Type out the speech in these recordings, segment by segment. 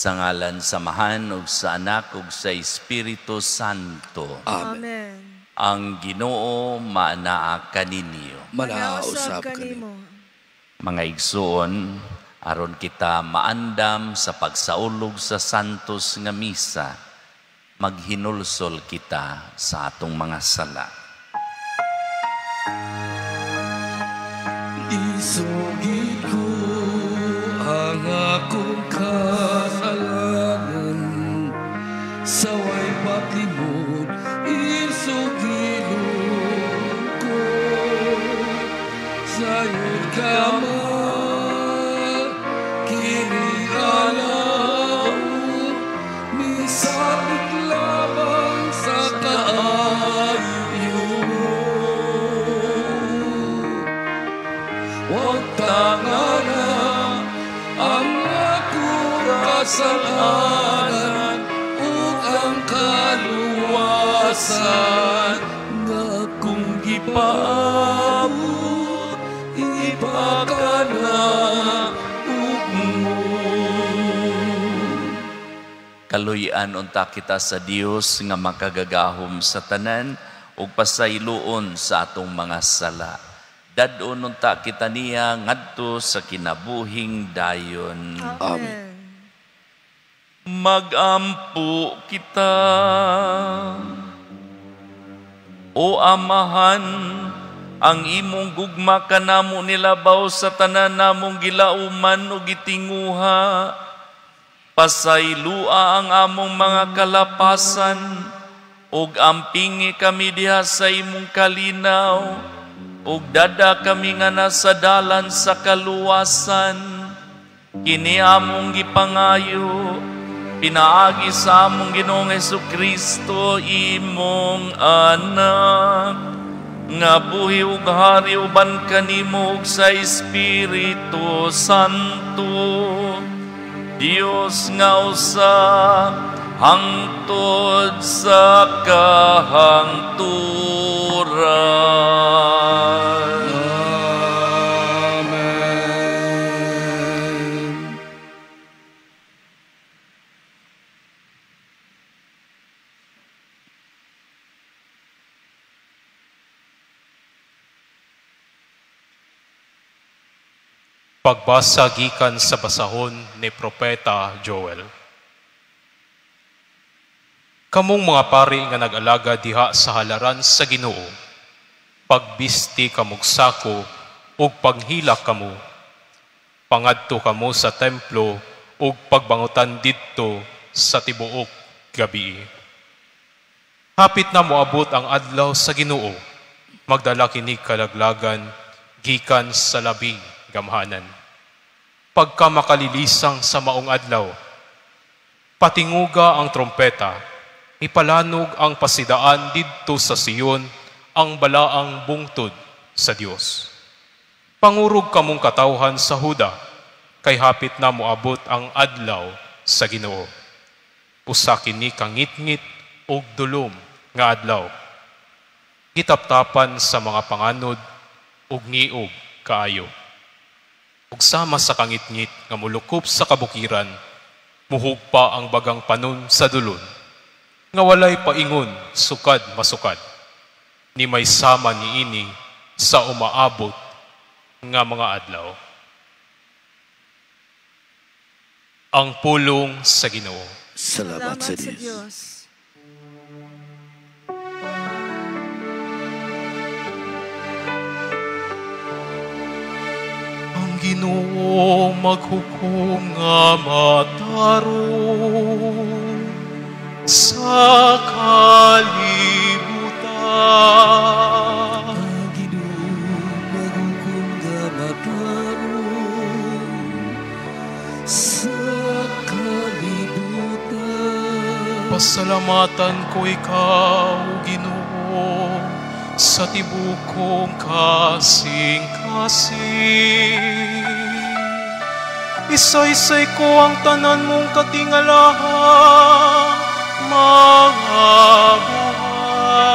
Sa ngalan sa Amahan ug sa Anak ug sa Espiritu Santo. Amen. Amen. Ang Ginoo maanaa kaninyo. Manaa Manausab usab kanimo. kanimo. Mga igsoon, aron kita maandam sa pagsaulog sa santos nga misa, maghinulsol kita sa atong mga sala. Isugid ko ang akong kasalanan, sa way paglimod, isugilon ko. Sayod ka man, kini alaw, misapit lamang sa kaayo mo. Huwag tangana ang akong kasalanan ug ang kaluwasan nga akong gipaabot, ipakanaog mo. Kaluy-an unta kita sa Dios nga makagagahom sa tanan ug pasayloon sa atong mga sala. Dad-on unta kita niya ngadto sa kinabuhing dayon. Amen. Magampo kita. O Amahan, ang imong gugma kanamo nilabaw sa tanan namong gilauman ug gitinguha. Pasaylua ang among mga kalapasan ug ampingi kami diha sa imong kalinaw ug dada kami nga nasa dalan sa kaluwasan. Kini among gipangayo pinaagi sa among Ginoong Hesukristo, imong anak, nga buhi ug hari uban kanimo ug sa Espiritu Santo, Dios nga usa hangtod sa kahangturan. Amen. Pagbasa gikan sa basahon ni Propeta Joel. Kamong mga pari nga nag-alaga diha sa halaran sa Ginoo, pagbisti kamog sako ug paghilak kamo, pangadto kamo sa templo ug pagbangutan didto sa tibuok gabi. Hapit na moabot ang adlaw sa Ginoo, magdala kini kalaglagan gikan sa labing gamhanan. Pagka makalilisang sa maong adlaw, patinguga ang trompeta, ipalanog ang pasidaan didto sa Sion, ang balaang bungtod sa Dios. Pangurog kamong katawhan sa Huda, kay hapit na moabot ang adlaw sa Ginoo. Usa kini kangitngit ug dulom nga adlaw, gitaptapan sa mga panganod ug ngiog kaayo. Ug sama sa kangitngit nga molukop sa kabukiran, muhugpa ang bagang panon sa dulon, nga walay paingon sukad masukad, ni may sama niini sa umaabot nga mga adlaw. Ang pulong sa Ginoo. Salamat sa Dios. Dios. Ang Ginoo maghukom nga matarong sa kalibutan. Ang Ginoo maghukom nga matarong sa kalibutan. Pasalamatan ko ikaw, Ginoo, sa tibuok kong kasing-kasing. Isaysay ko ang tanan mong katingalahan, mga buhat.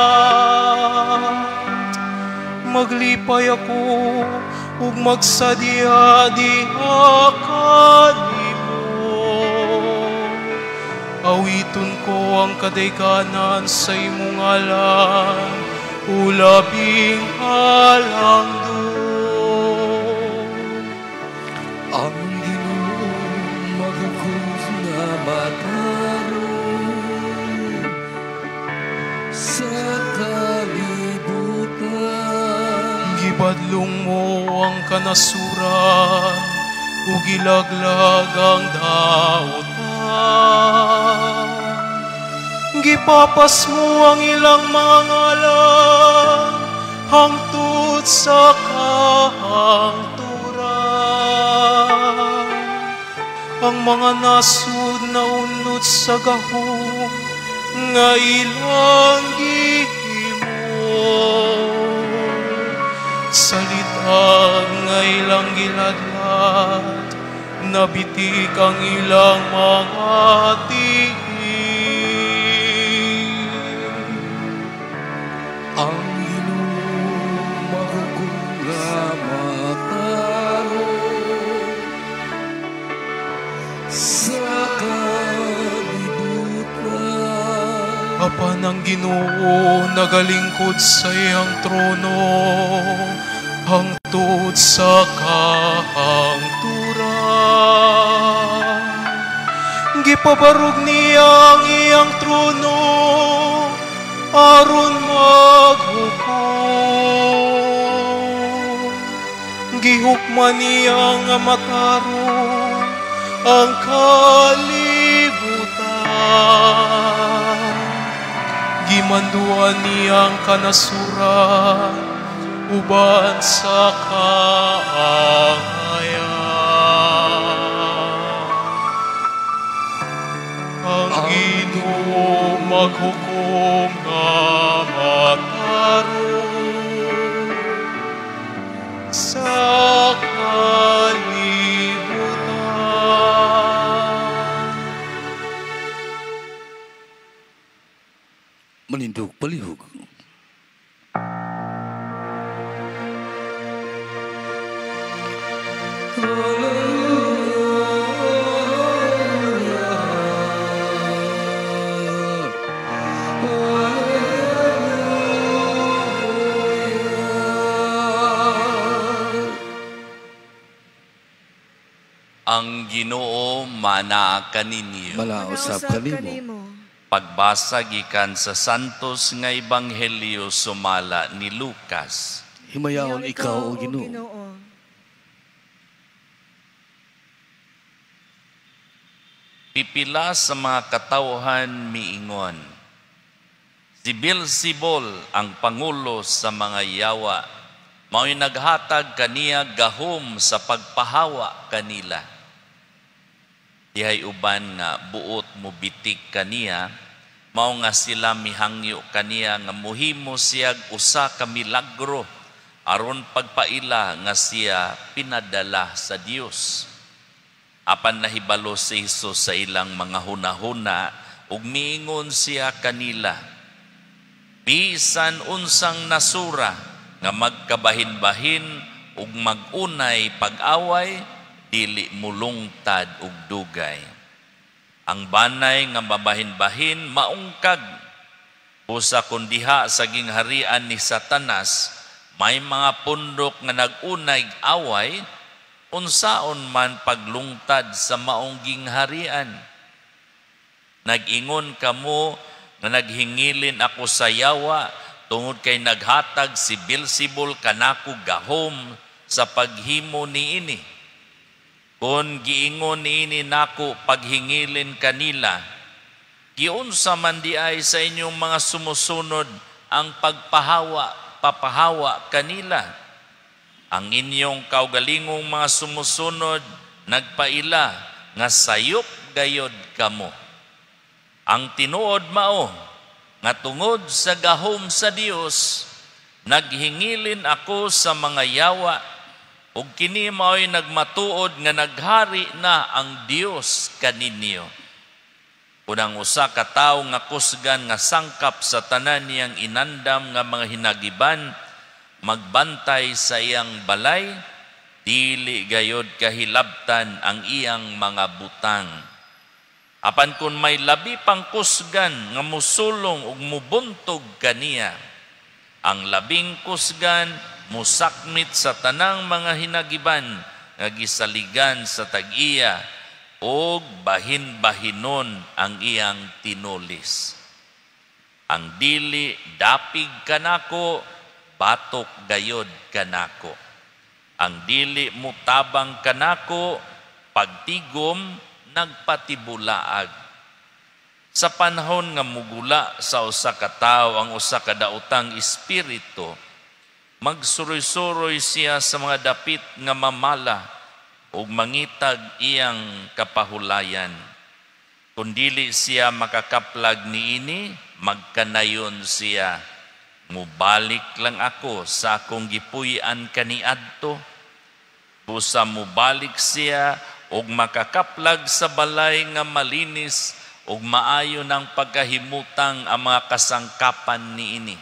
Maglipay ako ug magsadya diha kanimo. Awiton ko ang kadayganan sa imong ngalan, o labing halangdon. Ang Ginoo maghukom nga matarong sa kalibutan. Gibadlong mo ang kanasuran ug gilaglag ang dautan. Gipapas mo ang ilang mga ngalan hangtod sa kahangturan. Ang mga nasud na unot sa gahom nga ilang gihimo. Sa litag nga ilang giladlad, nabitik ang ilang mga tiil. Ang Ginoo maghukom nga matarong sa kalibutan. Apan ang Ginoo nagalingkod sa iyang trono hangtod sa kahangturan. Gipabarog niya ang iyang trono aron maghukom. Gihukman niya nga matarong ang kalibutan. Gimanduan niya ang kanasuran uban sa kaangayan. Ang Ginoo maghukom nga matarong sa kalibutan. Manindog palihog. Ang Ginoo manaa kaninyo. Malausap kanimo. Pagbasa gikan sa Santos nga Ebanghelyo sumala ni Lucas. Himayaon ikaw, o Ginoo. Pipila sa mga katawhan miingon, si Beelzebul ang pangulo sa mga yawa, mao'y naghatag kaniya gahom sa pagpahawa kanila. Dihay uban nga buot mo bitik kaniya, mao nga sila mihangyo kaniya nga muhimo siyag usa ka milagro aron pagpaila nga siya pinadala sa Dios. Apan nahibalo si Hesus sa ilang mga hunahuna ug miingon siya kanila, bisan unsang nasura nga magkabahin-bahin ug magunay pag-away, dili mulungtad ug dugay. Ang banay nga mabahin-bahin maungkag. Busa kun diha sa gingharian ni Satanas may mga pundok nga nagunay away, unsaon man paglungtad sa maong gingharian. Nag-ingon kamo nga naghingilin ako sa yawa tungod kay naghatag si Beelzebul kanako gahom sa paghimo niini. Kung giingon niini nako paghingilin kanila, giunsa man diay sa inyong mga sumusunod ang pagpahawa, papahawa kanila. Ang inyong kaugalingong mga sumusunod nagpaila nga sayop gayod kamo. Ang tinuod mao nga tungod sa gahom sa Dios naghingilin ako sa mga yawa, ug kini mao'y nagmatuod nga naghari na ang Dios kaninyo. Kun ang usa ka tawo nga kusgan nga sangkap sa tanan niyang inandam nga mga hinagiban magbantay sa iyang balay, dili gayod kahilabtan ang iyang mga butang. Apan kun may labi pang kusgan nga musulong ug mubuntog kaniya, ang labing kusgan musakmit sa tanang mga hinagiban nga gisaligan sa tag-iya ug bahin-bahinon ang iyang tinulis. Ang dili dapig kanako, batok gayod kanako. Ang dili mutabang kanako, pagtigom nagpatibulaag. Sa panahon nga mugula sa usa ka tawo ang usa ka daotang espiritu, magsuroy-suroy siya sa mga dapit nga mamala ug mangitag iyang kapahulayan. Kung dili siya makakaplag niini, magkanayon siya, "Mubalik lang ako sa akong gipuy-an kaniadto." Busa mubalik siya ug makakaplag sa balay nga malinis ug maayo ng pagkahimutang ang mga kasangkapan niini.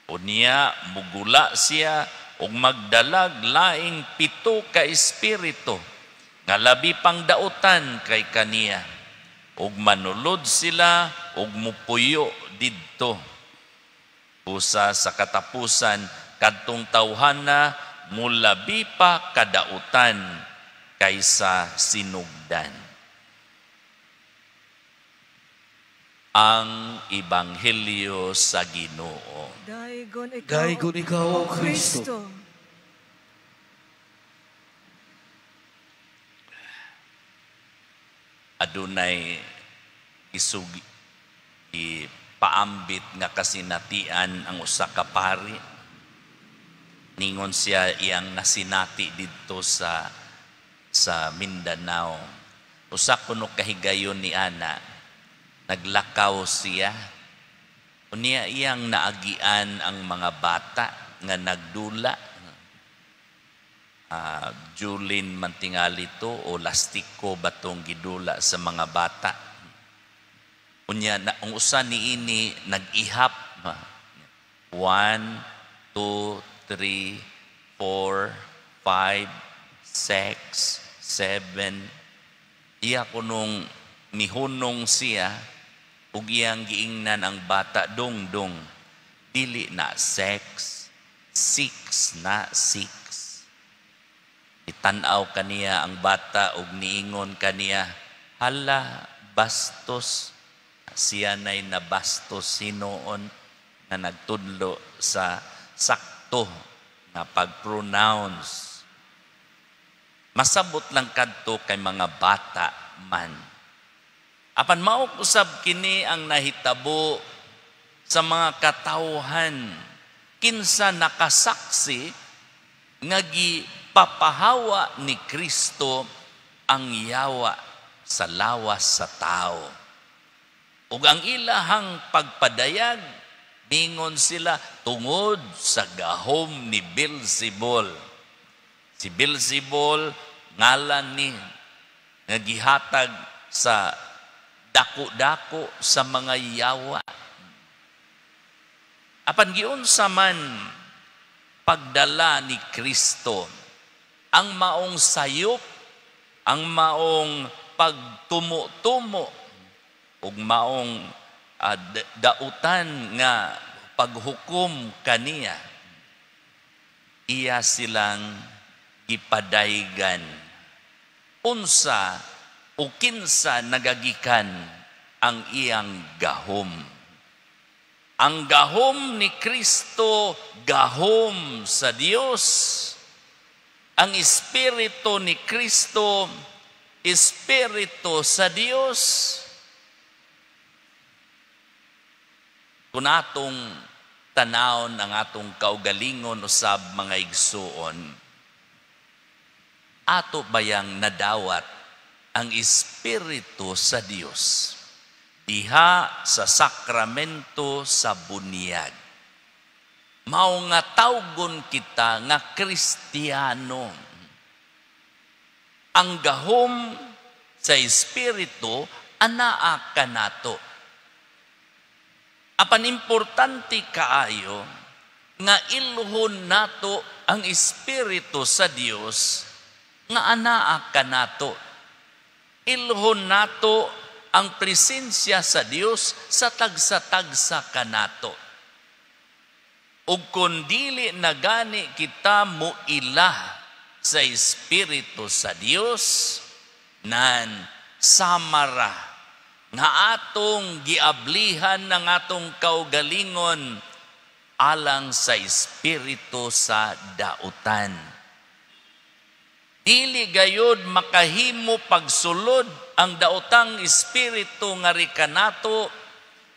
Unya mugula siya ug magdalag laing 7 ka espiritu nga labi pang dautan kay kaniya, ug manulod sila ug mupuyo didto. Busa sa katapusan kadtong tawhana mulabi pa kadautan kaysa sinugdan. Ang Ebanghelyo sa Ginoo. Daygon ikaw, O Kristo. Adunay ipaambit nga kasinatian ang usa ka pari. Ningon siya iyang nasinati didto sa Mindanao. Usa kuno kahigayon ni ana, naglakaw siya. Unya iyang naagian ang mga bata nga nagdula. Julin man tingali to o lastiko batong gidula sa mga bata. Unya ang usa niini nag-ihap. 1, 2, 3, 4, 5, 6, 7. Iya kunong mihunong siya ug iyang giingnan ang bata, "Dong dong, dili na 6, 6 na 6." Itan-aw kaniya ang bata ug niingon kaniya, "Hala, bastos." Siya na'y nabastos hinuon nga nagtudlo sa sakto nga pag-pronounce. Masabot lang kadto kay mga bata man. Apan mao usab kini ang nahitabo sa mga katawhan, kinsa nakasaksi nga gipapahawa ni Kristo ang yawa sa lawas sa tao. Ug ang ilahang pagpadayag, ningon sila tungod sa gahom ni Beelzebul. Si Beelzebul ngalan ni nga gihatag sa dako-dako sa mga yawa. Apan giunsa man pagdala ni Kristo ang maong sayop, ang maong pagtumo-tumo ug maong dautan nga paghukom kaniya, iya silang gipadaygan. Unsa o kinsa nagagikan ang iyang gahom? Ang gahom ni Kristo, gahom sa Dios. Ang espiritu ni Kristo, espiritu sa Dios. Kung atong tanawon ang atong kaugalingon usab mga igsuon, ato bayang nadawat ang espiritu sa Dios diha sa sakramento sa bunyag? Mao nga tawgon kita nga Kristiyano. Ang gahom sa espiritu anaa kanato. Apan importante kaayo nga ilhon nato ang espiritu sa Dios nga anaa kanato. Ilhon nato ang presensya sa Dios sa tagsa-tagsa kanato. Ug kun dili na gani kita muila sa Espiritu sa Dios, nan samara nga atong giablihan ng atong kaugalingon alang sa espiritu sa dautan. Dili gayod makahimo pagsulod ang daotang espiritu nga kanato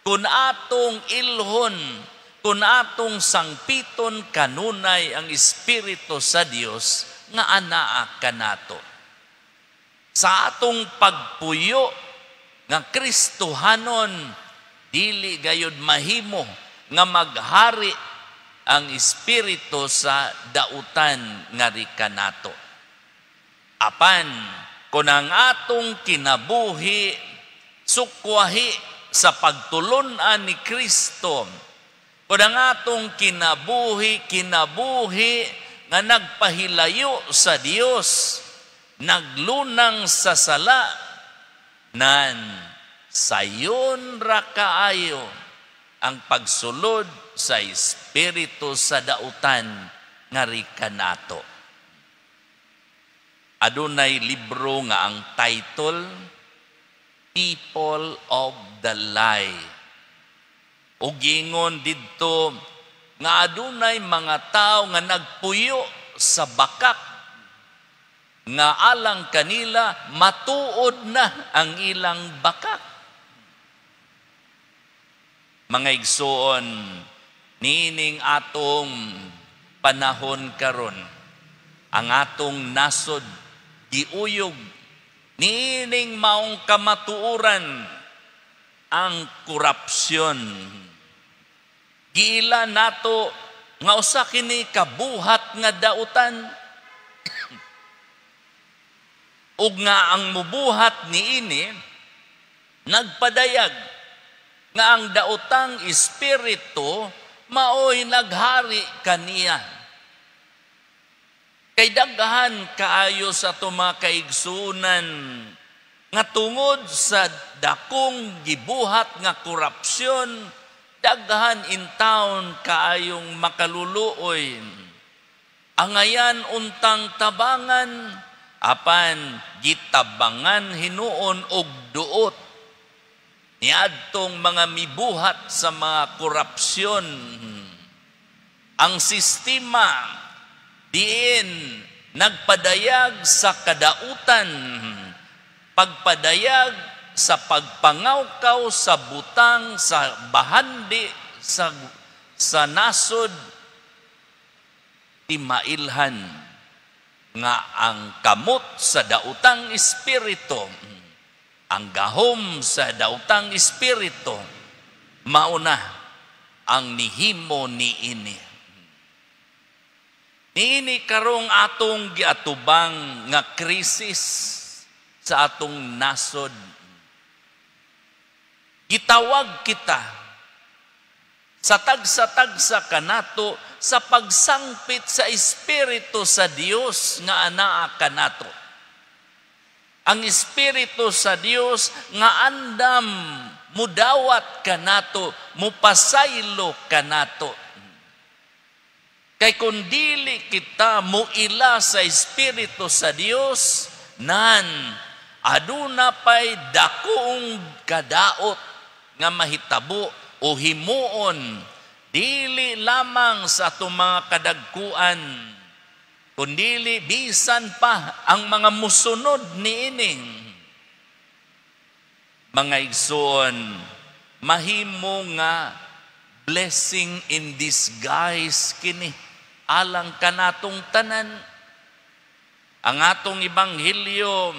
kun atong ilhon, kun atong sangpiton kanunay ang espiritu sa Dios nga anaa kanato. Sa atong pagpuyo nga Kristohanon, dili gayod mahimo nga maghari ang espiritu sa dautan nga kanato. Apan kung ang atong kinabuhi sukwahi sa pagtulun-an ni Kristo, kung ang atong kinabuhi kinabuhi nga nagpahilayo sa Dios, naglunang sa sala, nan sayon ra kaayo ang pagsulod sa espiritu sa dautan nga kanato. Adunay libro nga ang title People of the Lie. Ug giingon didto nga adunay mga tao nga nagpuyo sa bakak nga alang kanila matuod na ang ilang bakak. Mga igsoon, niining atong panahon karon, ang atong nasod giuyog niining maong kamatuoran, ang korupsyon. Giila nato nga usa kini kabuhat nga dautan ug nga ang mubuhat niini nagpadayag nga ang daotang espiritu maoy naghari kaniya. Kay daghan kaayo sa ato mga kaigsunan nga tungod sa dakong gibuhat nga korupsyon, daghan in town kaayong makaluluoy. Angayan untang tabangan, apan gitabangan hinuon og duot niadtong mga mibuhat sa mga korupsyon. Ang sistema diin nagpadayag sa kadautan, pagpadayag sa pagpangawkaw sa butang, sa bahandi, sa nasod, timailhan nga ang kamot sa daotang espiritu, ang gahom sa daotang espiritu, mauna ang nihimo niini. Niini karong atong giatubang nga krisis sa atong nasod. Gitawag kita sa tagsa-tagsa kanato sa pagsangpit sa espiritu sa Dios nga anaa kanato. Ang espiritu sa Dios nga andam mudawat kanato, mupasaylo kanato. Kay kung dili kita muila sa espiritu sa Dios, nan aduna pay dakong kadaot nga mahitabo o himuon dili lamang sa atong mga kadagkuan, kundili bisan pa ang mga musunod niini. Mga igsoon, mahimo nga blessing in disguise kini alang kanatong tanan. Ang atong ebanghelyo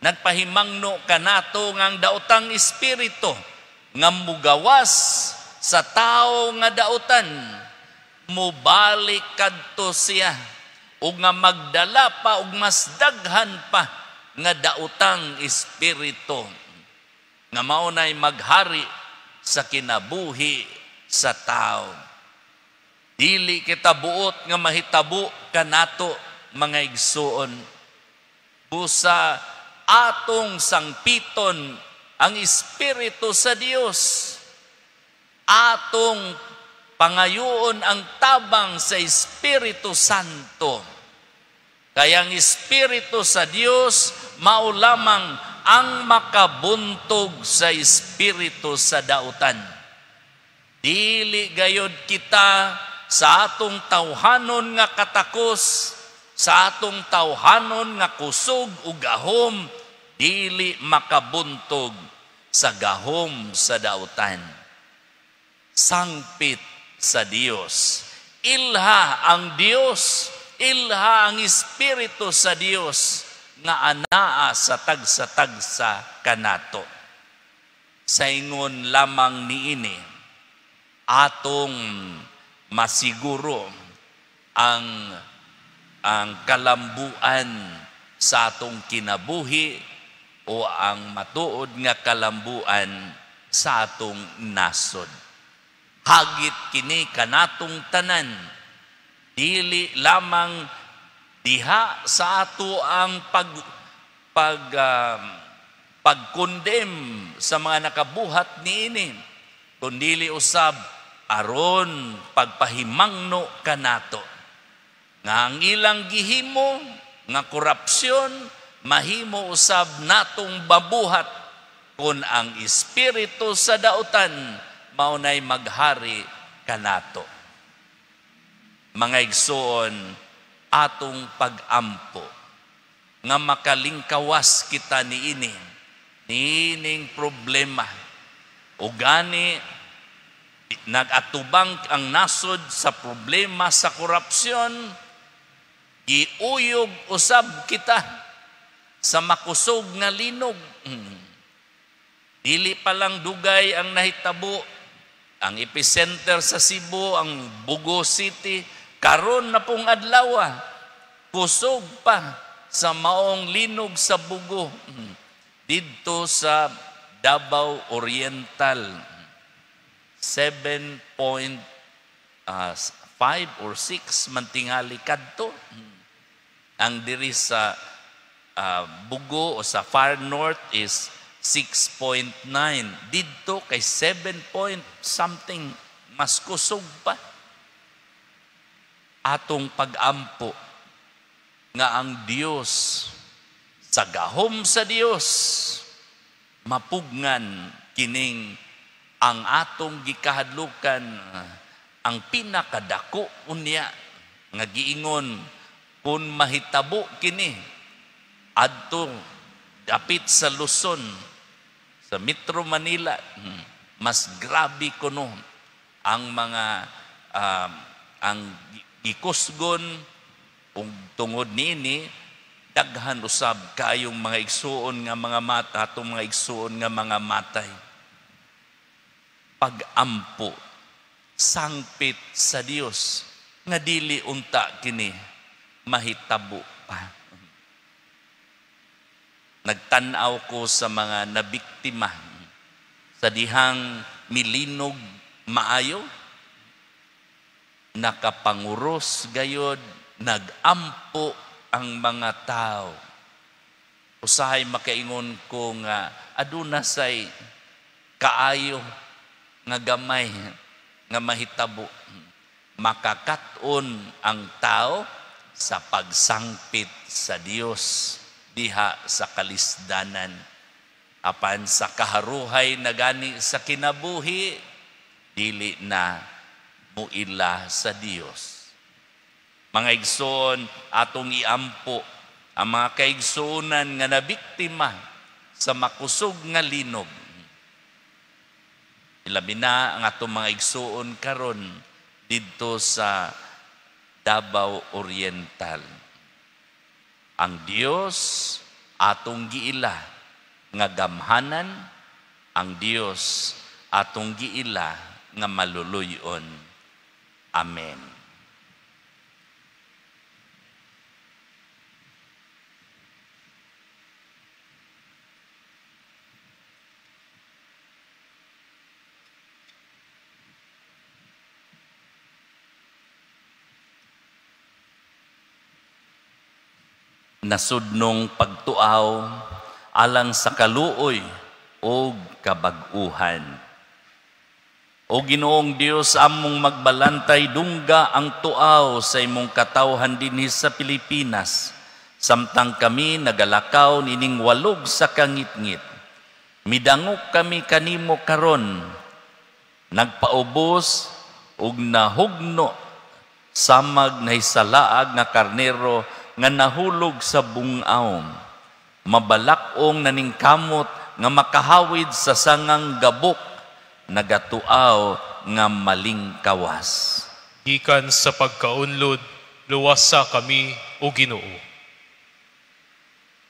nagpahimangno kanato nga ang daotang espiritu nga mugawas sa tao nga dautan, mubalik kadto siya ug nga magdala pa og mas daghan pa nga daotang espiritu nga mao nay maghari sa kinabuhi sa tao. Dili kita buot nga mahitabo kanato, mga igsuon. Busa atong sangpiton ang Espiritu sa Dios. Atong pangayoon ang tabang sa Espiritu Santo. Kaya ang Espiritu sa Dios mao lamang ang makabuntog sa espiritu sa dautan. Dili gayod kita sa atong tawhanon nga katakos, sa atong tawhanon nga kusog ug gahom, dili makabuntog sa gahom sa dautan. Sangpit sa Dios. Ilha ang Dios, ilha ang Espiritu sa Dios nga anaa sa tagsa-tagsa kanato. Saingon lamang niini atong masiguro ang kalambuan sa atong kinabuhi o ang matuod nga kalambuan sa atong nasod. Hagit kini kanatong tanan, dili lamang diha sa ato ang pagkondem sa mga nakabuhat niini, kundili usab aron pagpahimangno kanato nga ang ilang gihimo nga korupsyon mahimo usab natong babuhat kun ang espiritu sa dautan mao nay maghari kanato. Mga igsoon, atong pagampo nga makalingkawas kita niini niining problema. O gani nagatubang ang nasod sa problema sa korupsyon, giuyog usab kita sa makusog nga linog. Dili pa lang dugay ang nahitabo ang epicenter sa Cebu, ang Bugo City, karon na pong adlaw, kusog pa sa maong linog sa Bugo didto sa Davao Oriental, 7.5 or 6 mantingali kadto. Ang diri sa Bugo o sa Far North is 6.9. Didto kay 7 point something, mas kusog pa. Atong pagampo nga ang Dios sa gahom sa Dios mapugngan kining ang atong gikahadlukan, ang pinakadako unya nga giingon kun mahitabo kini adto dapit sa Luzon, sa Metro Manila, mas grabe kuno ang mga ang gikusgon ug tungod niini daghan usab kaayong mga igsuon nga mga mata, atong mga igsuon nga mga matay. Pagampo, sangpit sa Dios nga dili unta kini mahitabo pa. Nagtan-aw ko sa mga nabiktima sa dihang milinog maayo, nakapanguros gayod, nagampo ang mga tao. Usahay makaingon ko nga aduna say kaayo nga gamay nga mahitabo. Makakat-on ang tao sa pagsangpit sa Dios diha sa kalisdanan. Apan sa kaharuhay na gani sa kinabuhi, dili na muila sa Dios. Mga igsoon, atong iampo ang mga kaigsuonan nga nabiktima sa makusog nga linog. Ilabi na ang atong mga igsuon karon didto sa Davao Oriental. Ang Dios atong giila nga gamhanan, ang Dios atong giila nga maluluyon. Amen. Nasudnong pagtuaw alang sa kaluoy ug kabag-uhan. O Ginoong Dios, among magbalantay, dungga ang tuaw sa imong katawhan dinhi sa Pilipinas, samtang kami nagalakaw nining walog sa kangitngit. Midangop kami kanimo karon, nagpaubos ug nahugno samag nahisalaag nga karnero nga nahulog sa bungaw. Mabalak-ong naningkamot nga makahawid sa sangang gabok, nagatuaw nga malingkawas. Gikan sa pagkaunlod, luwasa kami, o Ginoo.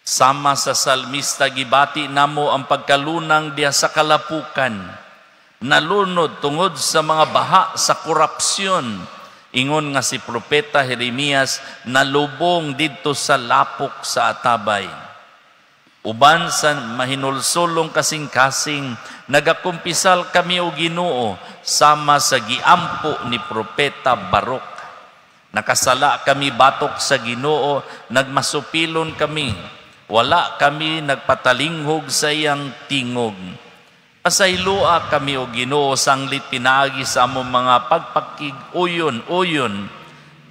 Sama sa salmista, gibati namo ang pagkalunang diha sa kalapukan. Nalunod tungod sa mga baha sa korupsyon. Ingon nga si Propeta Jeremias, nalubong didto sa lapok sa atabay. Uban sa mahinulsulong kasing-kasing, nagakumpisal kami, o Ginoo, sama sa giampo ni Propeta Barok. Nakasala kami batok sa Ginoo, nagmasupilon kami. Wala kami nagpatalinghog sa iyang tingog. Pasayloa kami, o Ginoo, sanglit pinaagi sa among mga pagpakig-uyon-uyon,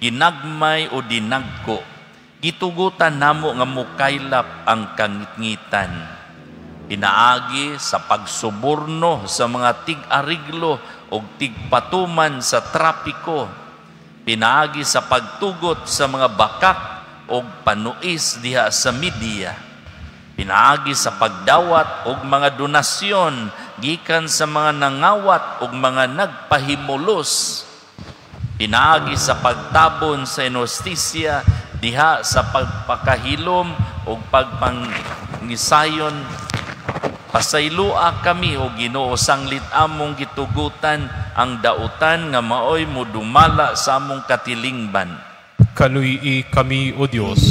ginagmay o dinagko. Gitugutan namo nga mukaylap ang kangitngitan. Pinaagi sa pagsuborno sa mga tig-ariglo o tigpatuman sa trapiko. Pinaagi sa pagtugot sa mga bakak o panuis diha sa media. Pinaagi sa pagdawat og mga donasyon gikan sa mga nangawat og mga nagpahimulos. Pinaagi sa pagtabon sa inhustisya diha sa pagpakahilom og pagpangisayon. Pasayloa kami, o Ginoo, sanglit among gitugutan ang dautan nga maoy mudumala sa among katilingban. Kaluy-i kami, O Dios,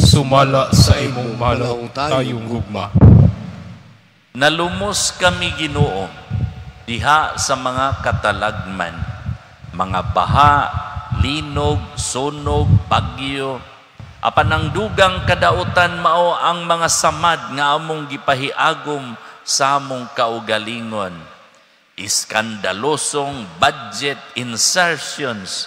sumala sa imong tayong gugma. Nalumos kami, Ginoo, diha sa mga katalagman, mga baha, linog, sunog, bagyo. Apan ang dugang kadautan mao ang mga samad nga among gipahiagom sa among kaugalingon. Iskandalosong budget insertions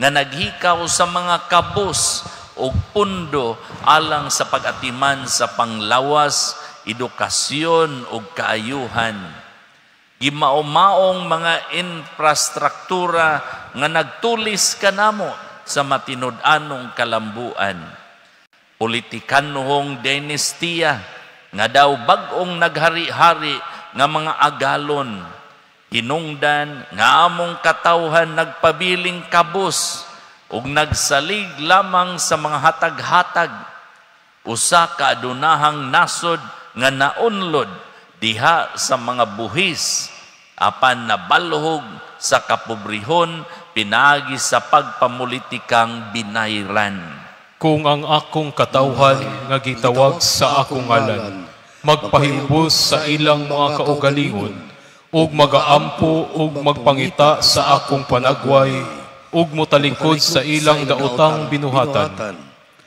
nga naghikaw sa mga kabus og pundo alang sa pag-atiman sa panglawas, edukasyon ug kaayuhan. Gimaomaong mga infrastruktura nga nagtulis kanamo sa matinud-anong kalambuan. Politikanhong dinastiya nga daw bag-ong naghari-hari nga mga agalon. Hinungdan nga among katawhan nagpabiling kabus ug nagsalig lamang sa mga hatag-hatag. Usa ka adunahang nasod nga naunlod diha sa mga buhis, apan nabalhog sa kapobrehon pinaagi sa pagpamulitikang binayran. Kung ang akong katawhan nga gitawag sa akong ngalan magpahiubos sa ilang mga kaugalingon ug magaampo ug magpangita sa akong panagway ug motalikod sa ilang daotang binuhatan,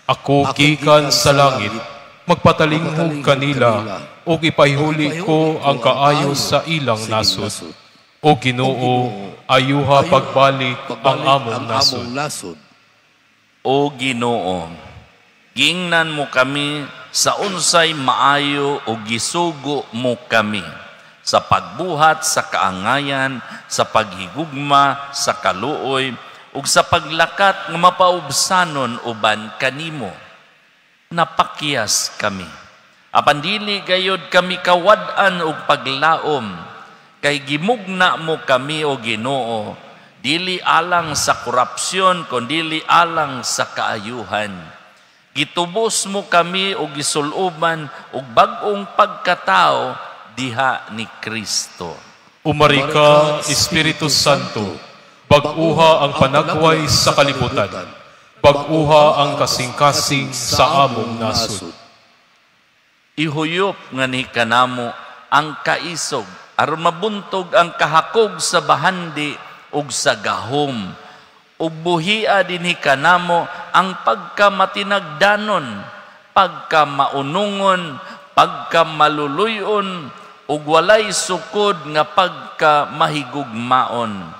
ako gikan sa langit magpatalinghog kanila ug ipahihuli ko ang kaayo sa ilang nasod. O Ginoo, ayuha pagbalik ang among nasod. O Ginoo, giingnan mo kami sa unsay maayo o gisugo mo kami sa pagbuhat sa kaangayan, sa paghigugma, sa kaluoy, ug sa paglakat nga mapaubsanon uban kanimo. Napakyas kami. Apan dili gayod kami kawad-an og paglaom, kay gimugna mo kami, o Ginoo, dili alang sa korupsyon, kundili alang sa kaayuhan. Gitubos mo kami og gisuloban og bag-ong pagkatao diha ni Kristo. Umari ka, Espiritu Santo, bag-uha ang panagway sa kalibutan, bag-uha ang kasing-kasing sa among nasod. Ihuyop nga ni kanamo ang kaisog, aron mabuntog ang kahakog sa bahandi ug sa gahom. Ug buhia dinhi kanamo ang pagkamatinagdanon, pagkamaunungon, pagkamaluluyon, ug walay sukod nga pagkamahigugmaon.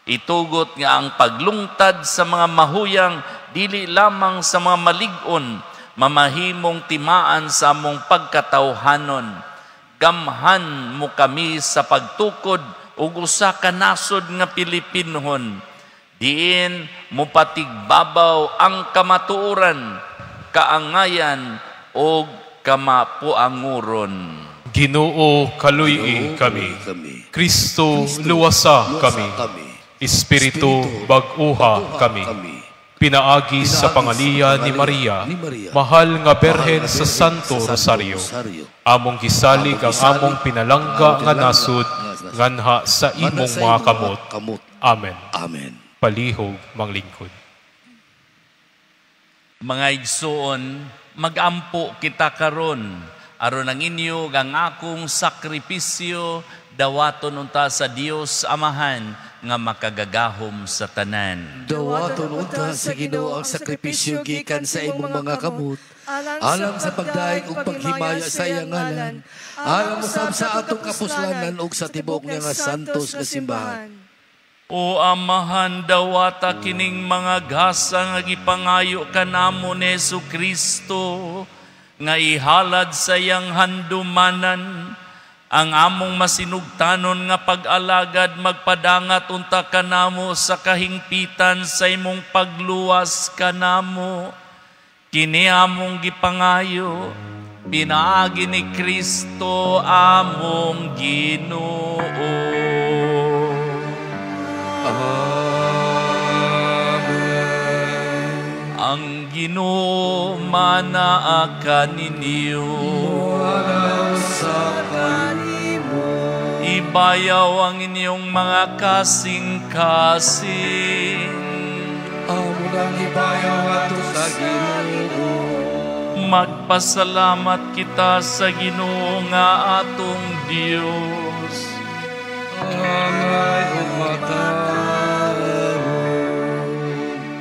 Itugot nga ang paglungtad sa mga mahuyang dili lamang sa mga malig-on, mamahimong timaan sa among pagkatawhanon. Gamhan mo kami sa pagtukod ug usa ka nasod nga Pilipinhon. Diin mo patigbabaw ang kamatuoran, kaangayan ug kamapuanguron. Ginoo, kaluy-i kami. Kristo, luwasa kami. Espiritu, bag-uha kami. Pinaagi sa pangaliya ni Maria, mahal nga Berhen sa Santo Rosario, among gisalig ang among pinalangga nga nasud nganha sa imong mga kamot. Amen. Amen. Palihog manglingkod. Mga igsoon, magampo kita karon aron ang inyo ang akong sakripisyo dawaton unta sa Dios Amahan nga makagagahom sa tanan. Dawaton unta sa Ginoo ang sakripisyo gikan sa imong mga kamot, alang sa pagdaig ug paghimaya sa iyang ngalan, alang usab sa atong kapuslanan ug sa tibuok niya nga santos nga simbahan. O Amahan, dawata kining mga gasa nga gipangayo kanamo ni Jesu-Kristo, nga ihalad sa iyang handumanan, ang among masinugtanon nga pag-alagad magpadangat unta kanamo sa kahingpitan sa imong pagluwas kanamo. Kini among gipangayo, pinaagi ni Kristo among Ginoo. Amen. Ang Ginoo manaa kaninyo. Sa kanimo. Ibayaw ang inyong mga kasing-kasing. Amo nang ibayaw ato sa Ginoo. Magpasalamat kita sa Ginoo nga atong Dios. Angay ug matarong.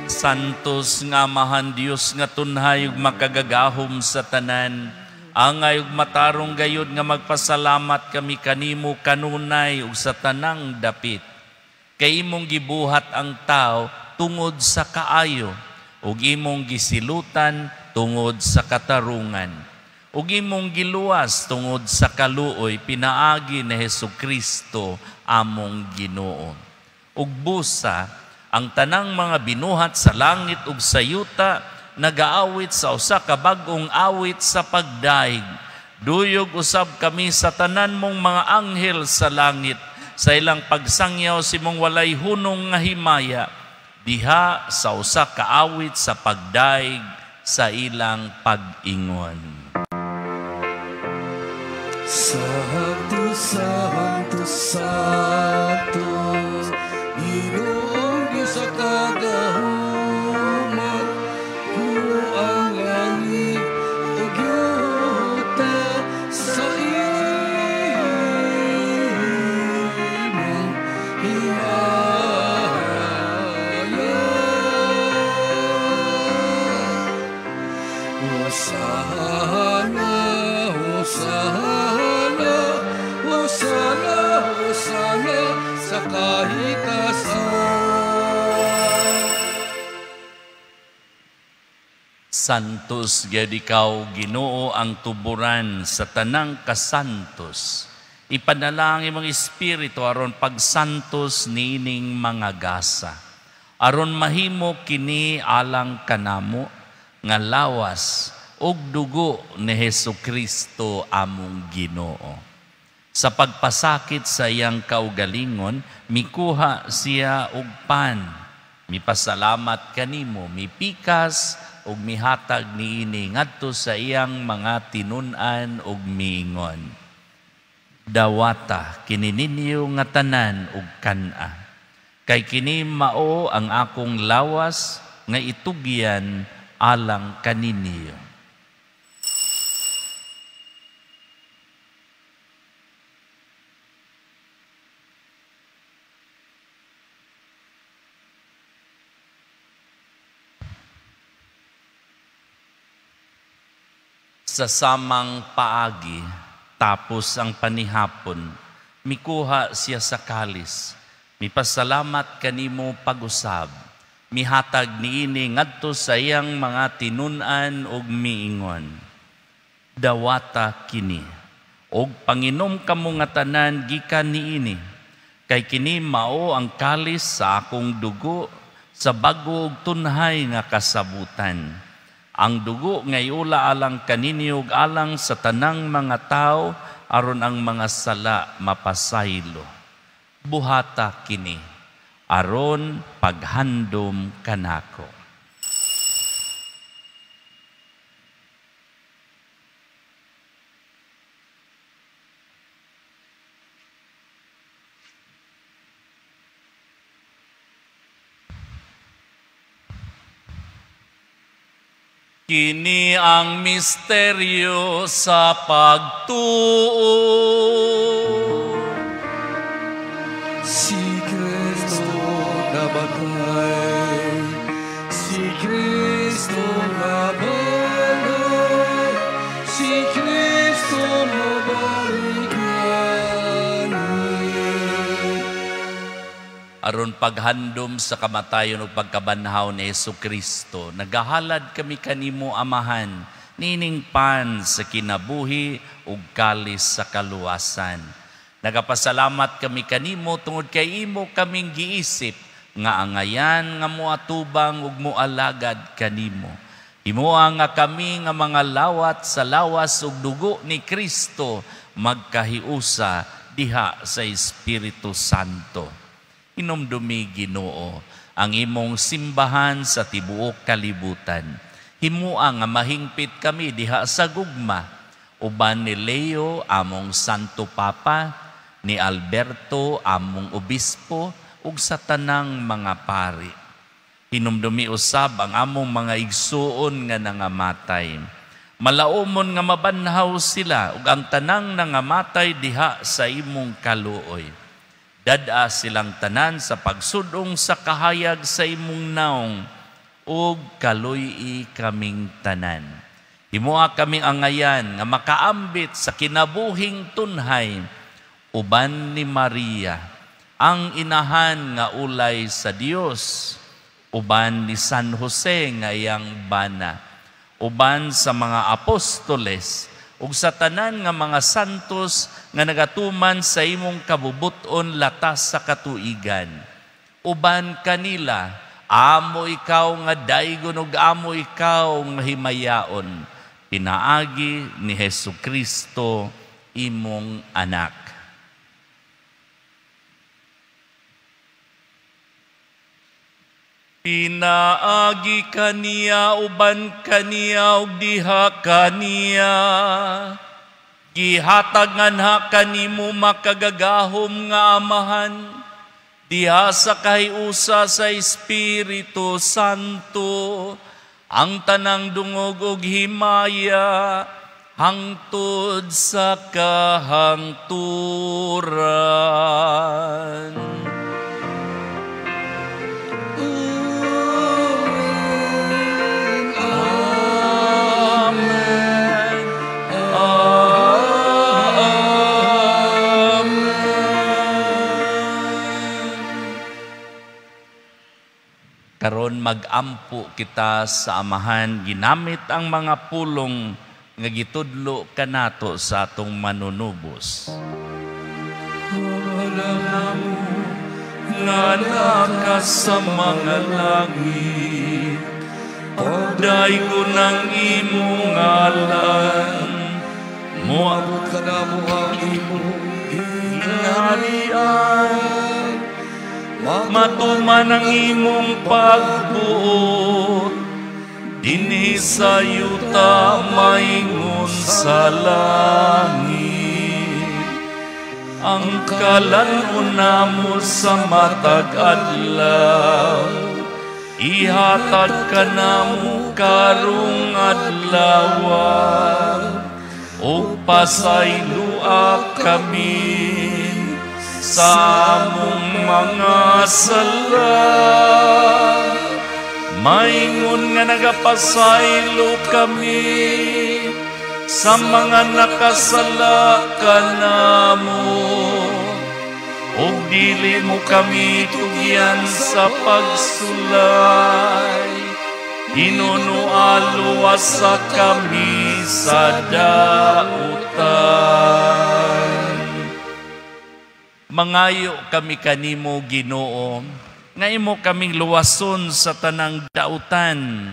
Santos nga Amahan Dios nga tunhay ug makagagahom sa tanan, angay ug matarong gayud nga magpasalamat kami kanimo kanunay ug sa tanang dapit. Kay imong gibuhat ang tao tungod sa kaayo, ug imong gisilutan tungod sa katarungan, ug imong giluwas tungod sa kaluoy pinaagi ni Jesu-Kristo among Ginoo. Ug busa ang tanang mga binuhat sa langit ug sa yuta nagaawit sa usa ka bag-ong awit sa pagdaig. Duyog usab kami sa tanan mong mga anghel sa langit sa ilang pagsangyaw sa imong walay hunong nga himaya, diha sa usa ka awit sa pagdaig sa ilang pag-ingon. Santo, Santo, Santo, Ginoong Diyos sa kagahuman, puno ang langit ug yuta sa imong himaya. Hosana, Hosana, Hosana, Hosana sa kahitasan. Santos gyud ikaw, Ginoo, ang tuburan sa tanang kasantos. Ipanalangin imong espiritu aron pagsantos niining mga gasa, aron mahimo kini alang kanamo nga lawas ug dugo ni Jesu-Kristo among Ginoo. Sa pagpasakit sa iyang kaugalingon, mikuha siya og pan, mipasalamat kanimo, mipikas ug mihatag niini ngadto sa iyang mga tinun-an ug miingon. Dawata kini ninyo nga tanan ug kan-a, kay kini mao ang akong lawas nga itugyan alang kaninyo. Sa samang paagi, Tapos ang panihapon, mikuha siya sa kalis, mipasalamat kanimo pag-usab, mihatag niini ngadto sa iyang mga tinun-an ug miingon, dawata kini, ug panginom kamo nga tanan gikan niini, kay kini mao ang kalis sa akong dugo sa bag-o ug tunhay nga kasabutan. Ang dugo nga iula alang kaninyo ug alang sa tanang mga tawo aron ang mga sala mapasaylo. Buhata kini aron paghandom kanako. Kini ang misteryo sa pagtuo. Si Kristo namatay, si Kristo nabanal, si Kristo nabalik. Aron paghandom sa kamatayon ug pagkabanhaw ni Hesukristo, nagahalad kami kanimo, Amahan, nining pan sa kinabuhi ug kalis sa kaluwasan. Nagapasalamat kami kanimo tungod kay imo kaming giisip nga angayan nga moatubang ug moalagad kanimo. Himoa nga kami nga mga lawat sa lawas ug dugo ni Kristo magkahiusa diha sa Espiritu Santo. Hinumdumi, Ginoo, ang imong simbahan sa tibuok kalibutan. Himua nga mahingpit kami diha sa gugma, uban ni Leo, among Santo Papa, ni Alberto, among Obispo, ug sa tanang mga pari. Hinumdumi usab ang among mga igsuon nga nangamatay. Malaumon nga mabanhaw sila ug ang tanang nangamatay diha sa imong kaluoy. Dad-a silang tanan sa pagsudong sa kahayag sa imong naong, ug kaluy-i kaming tanan. Himoa kaming angayan nga makaambit sa kinabuhing tunhay, uban ni Maria, ang inahan nga ulay sa Dios, uban ni San Jose nga iyang bana, uban sa mga apostoles, ug sa tanan nga mga santos nga nagatuman sa imong kabubuton latas sa katuigan. Uban kanila, amo ikaw nga daygon ug amo ikaw nga himayaon, pinaagi ni Hesukristo imong anak. Pinaagi kaniya, uban kaniya, ug diha kaniya. Gihatag nganha kanimo makagagahom nga Amahan, diha sa kahiusa sa Espiritu Santo, ang tanang dungog ug himaya, hangtod sa kahangturan. Karon magampo kita sa Amahan ginamit ang mga pulong nga gitudlo kanato sa atong manunubos. Alam nga naka sa mga langit, pagdaygon ang imong ngalan, moabot kanamo ang imong gingharian, matuman ang imong pagbuot, dinhi sa yuta maingon sa langit. Ang kalan-on namo sa matag adlaw, ihatag kanamo karong adlaw, ug pasayloa kami sa among mga sala, maingon nga nagapasaylo kami sa mga nakasala kanamo, ug dili mo kami tugyan sa pagsulay. Hinunua luwasa kami sa dautan. Mangayo kami kanimo, Ginoo, nga imo kaming luwason sa tanang dautan.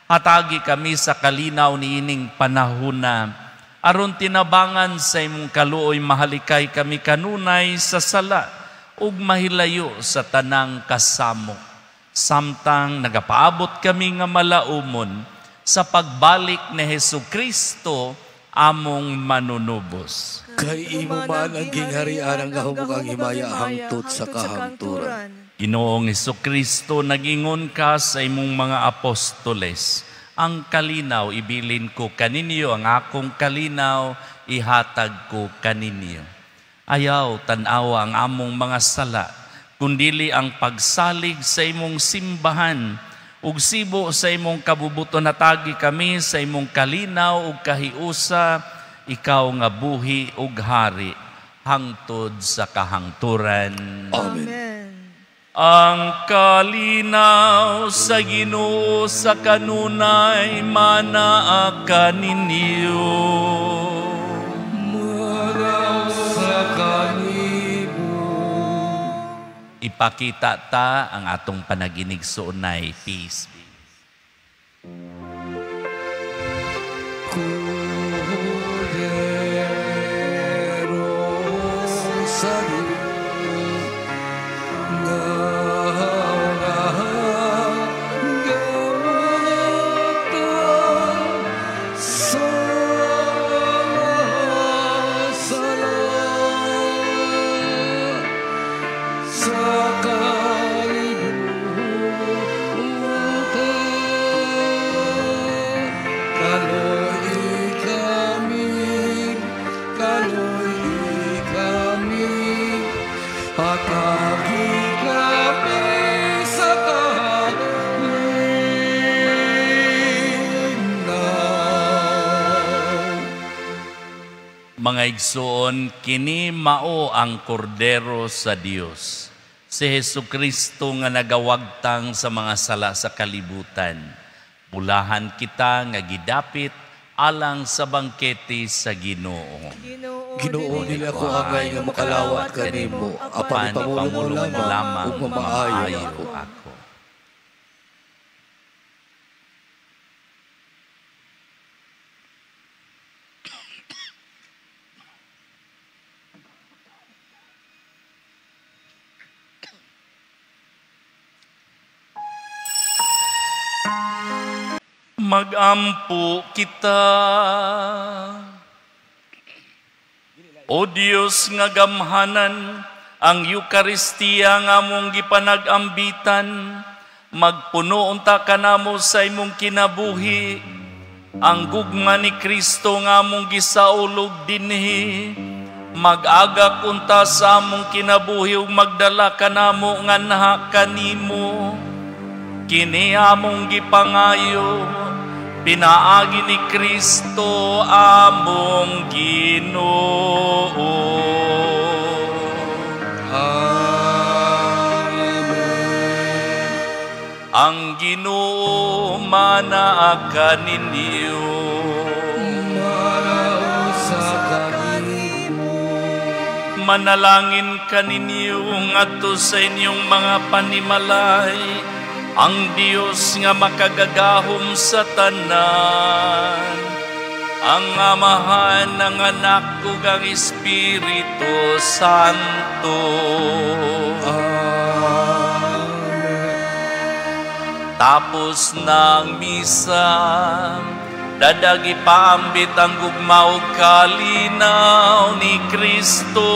Hatagi kami sa kalinaw niining panahona, aron tinabangan sa imong kaluoy mahalikay kami kanunay sa sala ug mahilayo sa tanang kasamok. Samtang nagapaabot kami nga malaumon sa pagbalik ni Hesus Kristo among manunubos. Kay imo man ang gingharian, ang gahom ug ang himaya hangtod sa kahangturan. Ginoong Hesukristo, nag-ingon ka sa imong mga apostoles, ang kalinaw ibilin ko kaninyo, ang akong kalinaw ihatag ko kaninyo. Ayaw tan-awa ang among mga sala, kundili ang pagsalig sa imong simbahan, ug sibo sa imong kabubuton natagi kami sa imong kalinaw ug kahiusa, ikaw nga buhi ug hari hangtod sa kahangturan. Amen. Ang kalinaw sa Ginoo sa kanunay manaa kaninyo. Manaa sa kanimo. Ipakita ta ang atong panaginig suunay. Peace be. Kordero sa Dios, Mga igsoon, kini mao ang kordero sa Dios, si Hesukristo nga nagawagtang sa mga sala sa kalibutan. Bulahan kita nga gidapit alang sa bangkete sa Ginoo. Ginoo, dili ako angay nga makalawat kanimo, apan ipamulong mo lamang ug mamaayo ako. Magampo kita. O Dios nga gamhanan, ang Eukaristiya nga among gipanag-ambitan, magpuno unta kanamo sa imong kinabuhi, ang gugma ni Kristo nga among gisaulog dinhi, mag-agak unta sa among kinabuhi ug magdala kanamo nganha kanimo. Kini among gipangayo, pinaagi ni Kristo among Ginoo. Amen. Ang Ginoo manaa kaninyo. Manaa sa kanimo. Manalangin kaninyo ngadto sa inyong mga panimalay, ang Dios nga makagagahom sa tanan, ang Amahan, ang Anak ug ang Espiritu Santo. Amen. Tapos ng misa, dadagi paambit ang gugma ug kalinaw ni Kristo.